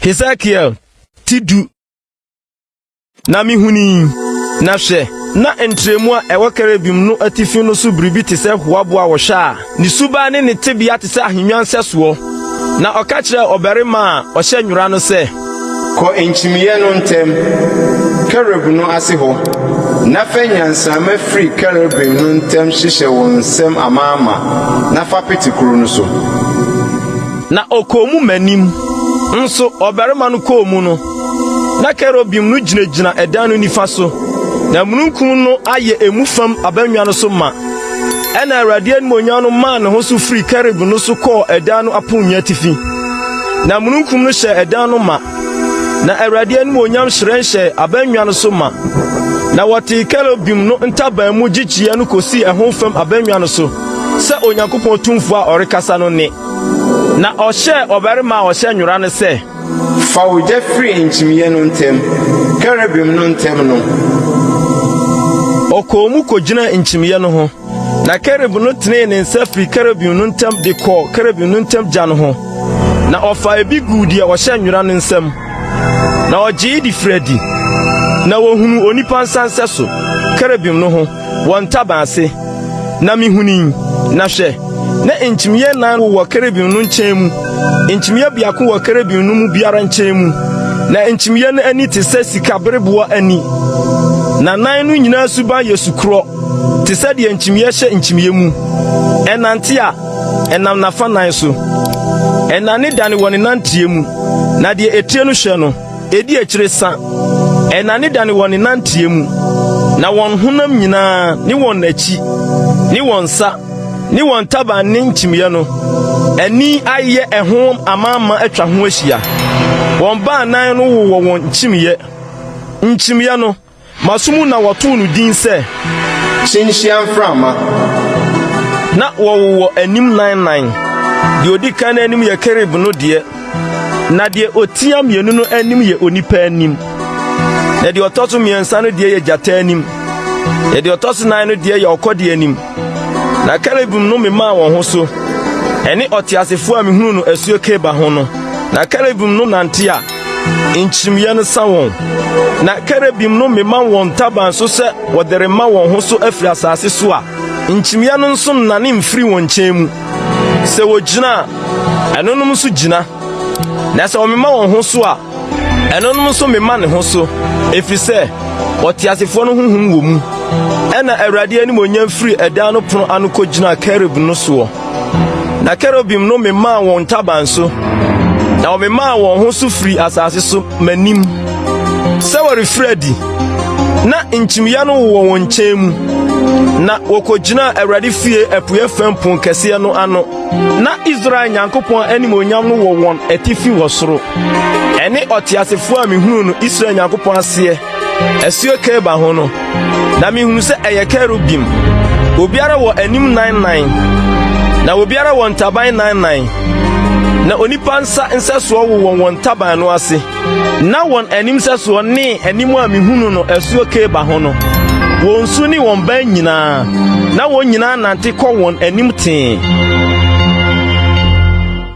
Hesekiel ti du. Na mihunii, na hwɛ, na ntrɛmu a ɛwɔ kerubim no atifi no so biribi te sɛ hoabo a wɔhwɛ a ne suban ne ne tebea te sɛ ahennwa nsɛsoɔ. Na ɔka kyerɛɛ ɔbarima a ɔhyɛ nwera no sɛ, Kɔ nkyimiiɛ no ntam, kerub no ase hɔ, na fa nnyansramma firi kerubim no ntam hyehyɛ wo nsam amaama na fa pete kuro no so. Na ɔkɔɔ mu m'anim. Nso ɔbarima no kɔɔ mu no, na kerubim no gyinagyina ɛdan no nifa so, na mununkum no ayɛ emu fam abannwa no so ma. Ɛnna Awurade animuonyam no maa ne ho so firii kerub no so kɔɔ ɛdan no aponnwa atifi. Na mununkum no hyɛɛ ɛdan no ma, na Awurade animuonyam hyerɛn hyɛɛ abannwa no so ma. Na wɔtee kerubim no ntaban mu gyigyeɛ no kosii ɛho fam abannwa no so sɛ Onyankopɔn Tumfoɔ a ɔrekasa no nne. Na ɔhyɛɛ ɔbarima a ɔhyɛ nwera no sɛ. Fa ogya firi nkyimiiɛ no ntam, kerubim no ntam no. Ɔkɔɔ mu kogyinaa nkyimiiɛ no ho. Na kerub no tenee ne nsa firii kerubim no ntam de kɔɔ kerubim no ntam gya no ho, na ɔfaa ebi guu deɛ ɔhyɛ nwera no nsam, na ɔgyee de firii adi. Na wɔhunuu onipa nsa nsɛso, kerubim no ho, wɔ ntaban ase. Na mihunui, na hwɛ, na nkyimiiɛ nnan wowɔ kerubim no nkyɛn mu, nkyimiiɛ biako wɔ kerubim no mu biara nkyɛn mu, na nkyimiiɛ no ani te sɛ sikabereboɔ ani, na nan no nyinaa suban yɛ su korɔ, te sɛ deɛ nkyimiiɛ hyɛ nkyimiiɛ mu. Ɛnante a, ɛnam n'afanan so. Ɛnnanedane wɔ ne nanteɛ mu, na deɛ etire no hwɛ no, Edi akyire sa. Ɛnnanedane wɔ ne nanteɛ mu, na wɔn honam nyinaa ne wɔn akyi, ne wɔn nsa, ne wɔn ntaban ne nkyimiiɛ no, ani ayɛ ɛho amaama atwa ho ahyia. Wɔn baanan no wowɔ wɔn nkyimiiɛ. Nkyimiiɛ no, M'aso mu na wɔtoo no din sɛ. Kyinhyia mframa. Na wɔwowɔ anim nannan. Deɛ ɔdi kan no anim yɛ kerub no deɛ, na deɛ ɔtia mmienu no anim yɛ onipa anim, na deɛ ɔtɔ so mmiɛnsa no deɛ yɛ gyata anim, na deɛ ɔtɔ so nan no deɛ yɛ ɔkɔdeɛ anim. Na kerubim no memaa wɔn ho so, ɛne ɔteasefoɔ a mehunuu no asuo Kebar ho no. Na kerubim no nante a, nkyimiiɛ no sa wɔn. Na kerubim no mema wɔn ntaban so sɛ wɔde rema wɔn ho so afiri asase so a, nkyimiiɛ no nso nnane mfiri wɔn nkyɛn mu. Sɛ wɔgyina a, ɛnonom nso gyina, na sɛ wɔmema wɔn ho so a, ɛnonom nso mema ne ho so, ɛfiri sɛ ɔteasefoɔ no honhom wɔ mu. Ɛnna Awurade animuonyam firi ɛdan no pono ano kɔgyinaa kerub no soɔ. Na kerubim no memaa wɔn ntaban so, na wɔmemaa wɔn ho so firii asase so m'anim sɛ wɔrefiri adi. Na nkyimiiɛ no wowɔ wɔn nkyɛn mu, na wɔkɔgyinaa Awurade fie apueɛ fam pon kɛseɛ no ano. Na Israel Nyankopɔn animuonyam no wɔ wɔn atifi wɔ soro. Ɛne ɔteasefoɔ a mehunuu no Israel Nyankopɔn aseɛ asuo Kebar ho no, na mihunu sɛ ɛyɛ kerubim. Obiara wɔ anim nan nan, na obiara wɔ ntaban nan nan, na onipa nsa nsɛsoɔ wowɔ wɔn ntaban no ase. Na wɔn anim sɛsoɔ ne anim a mihunu no asuo Kebar ho no, wɔn su ne wɔn ban nyinaa, na wɔn nyinaa nante kɔ wɔn anim tee.